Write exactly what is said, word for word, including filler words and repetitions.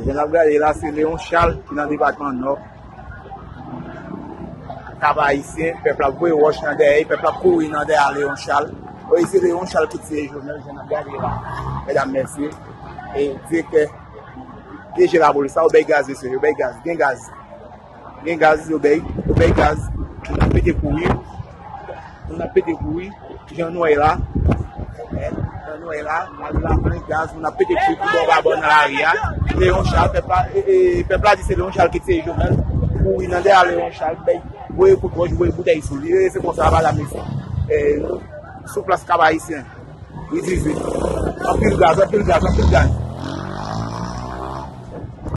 Jan n ap gade la, se Leon Charles ki nan depatman Nò. Kap Ayisyen, pèp la ap voye wòch nan dèyè, pèp la ap kouri nan dèyè Leon Charles. Wi, se Leon Charles ki tiye Jovenel, jan n ap gade la. Medam, mesye, e direktè D G lapolis la, yo bay gaz, mesye, yo bay gaz, gen gaz. Gen gaz, yo bay, yo bay gaz. Moun ap pete kouri. Moun ap pete kouri. Jan nou wè la. Jan nou wè la. Gaz la, gen gaz. Moun ap pete kouri. Tout bò pa bò nan lari a. Leon Charles, pèp la, e, e, pèp la di se Leon Charles ki tiye Jovenel. Kouri nan dèyè Leon Charles, bay, voye kout wòch, voye boutèy sou li. E se konsa, pa la mesye. E, sou plas Kap Ayisyen. Wi, dizwit. Anpil gaz, anpil gaz, anpil gaz.